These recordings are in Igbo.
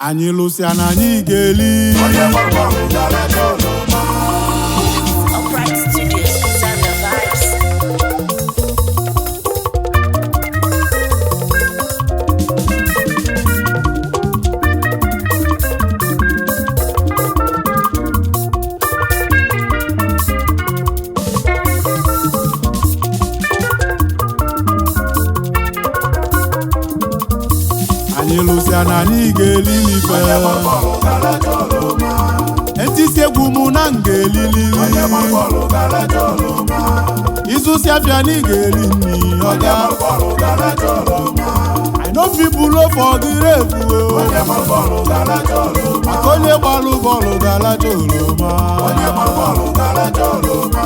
Anyị lụsịa na anyị ga-eli. Onye gbara bọọlụ ga-alacha oroma. Upright Studios, Zander Vibes. Anyị lụsịa na anyị ga-eli ife. Onye gbara bọọlụ ga-alacha oroma. Etisi egwu mụ na m ga-elilili. Onye gbara bọọlụ ga-alacha oroma. Ịzụsị afịa na ị ga-eri nri Onye ọga. gbara bọọlụ ga-alacha oroma. I no fit blow for the rave o. Onye gbara bọọlụ ga-alacha oroma. Maka onye gbalụ bọọlụ ga-alacha oroma. Onye gbara bọọlụ ga-alacha oroma.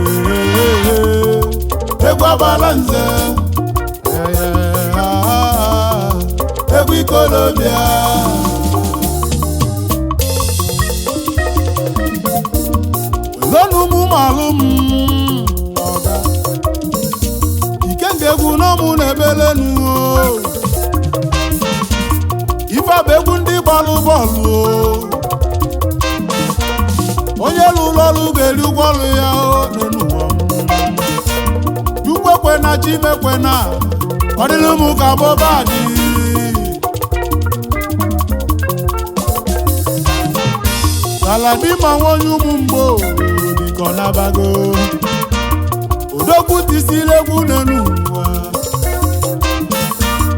Yeye, egwu agbala nze. Yeye, ah, egwu ikolobịa. Welonu mụ malụ m ọga. Ikenga egwu n'ọmụ na-ebelenu o. Ife a bụ egwu ndị gbalụ bọọlụ o. Onye lụrụ ọrụ ga-eri ụgwọ ọrụ ya o n'elu ụwa. Chukwu ekwena, Chimekwena, ọ dịrị m ka bọba dị. Galadima nwa onye ụmụ mgbo dịka ọ nabago. Odogwu tisiri egwu n'elu ụwa.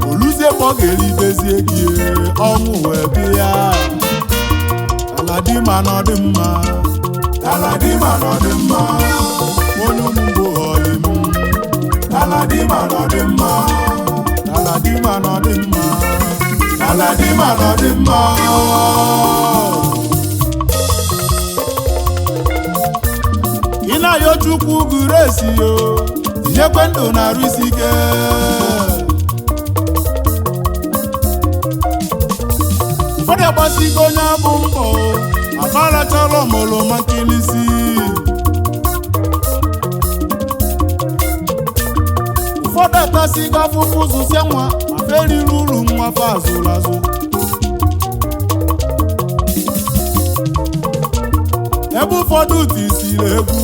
Oluzie mgbe ọ ga-eribezie gị ọnwụ wee bịa. Galadima nọ dị mma. Galadima nọ dị mma. Onye ụmụ mgbo ọyị m. Galadima nọ dị mma. Galadima nọ dị mma. Galadima nọ dị mma. Ị na-ayọ Chukwu gụrụ esi yo, tinyekwe ndụ na-arụ isi ike. Ụfọdụ agbasigo onye abụ mbọ, amarachala ọmụlụma nkilisi. Ụfọdụ atasigo afụfụ zụsịa nwa, ma feriri uru nwa fa azụrụ azụ. Ebe ụfọdụ tisiri egwu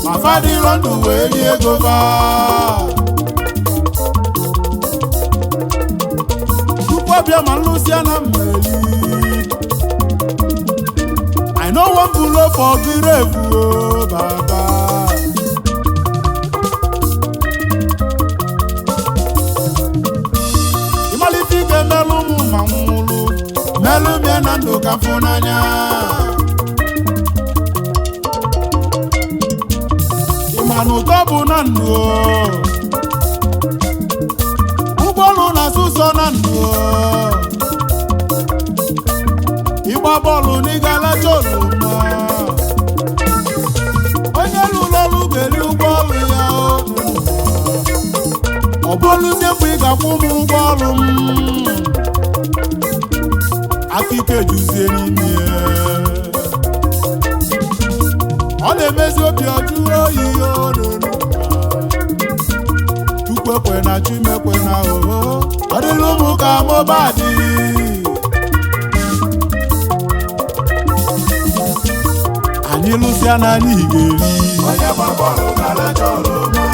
ma fadịrọ ndụ wee rie ego fa. Tupu ọbịa ma nlụsịa na mmeri. I no wan blow for grave o baba. Ịmalite ike melụ mụ ma nwụrụ, melụ mie na ndụ ka mfụ n'anya. Ịma na ụtọ bụ na ndụ o. Ụgbọelu na-asụ sọ na ndụ o. Ịgba bọọlụ na ịgalacha oroma. Onye lụrụ ọrụ ga-eri ụgwọ ọrụ ya o. Ọ bụrụzie mgbe ị ga-akwụ m ụgwọ ọrụ m, akụike juzie n'ime ya. Ọ na-emezi obi ọjụ oyi onunu. Chukwu ekwena, Chimekwena oho, ọ dịrị ụmụ ka mobadị. Anyị lụsịa na anyị ga-eri. Onye gbara bọọlụ ga-alacha oroma.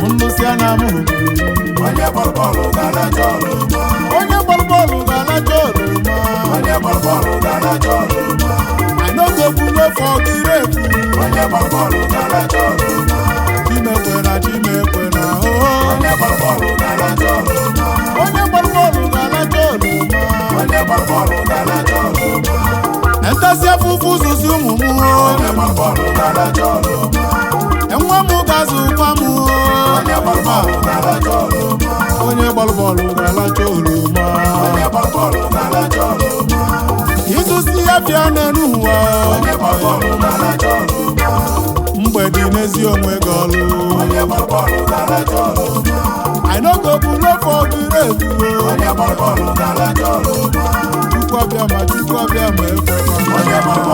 Nlụsịa na mụ ga-eri. Onye gbara bọọlụ ga-alacha oroma. Onye gbara bọọlụ ga-alacha oroma. Onye gbara bọọlụ ga-alacha oroma. I no go blow for grave. Onye gbara bọọlụ ga-alacha oroma. Chimekwena, Chimekwena oho. Onye gbara bọọlụ ga-alacha oroma. Onye gbara bọọlụ ga-alacha oroma. Onye gbara bọọlụ ga-alacha oroma. Ntasị afụfụ zụzi ụmụ m o. Onye gbara bọọlụ ga-alacha oroma. Nwa m ga-azụ nwa m o. Onye gbara bọọlụ ga-alacha oroma. Onye gbara bọọlụ ga-alacha oroma. Onye gbara bọọlụ ga-alacha oroma. Ịzụsi afịa n'elu ụwa. Onye gbara bọọlụ ga-alacha oroma. Mgbede n'ezi onwe gị ọlụ. Onye gbara bọọlụ ga-alacha oroma. I no go blow for grave o. Onye gbara bọọlụ ga-alacha oroma. Chukwu abịa ma, Chukwu abịa ma ekwekwana. Onye gbara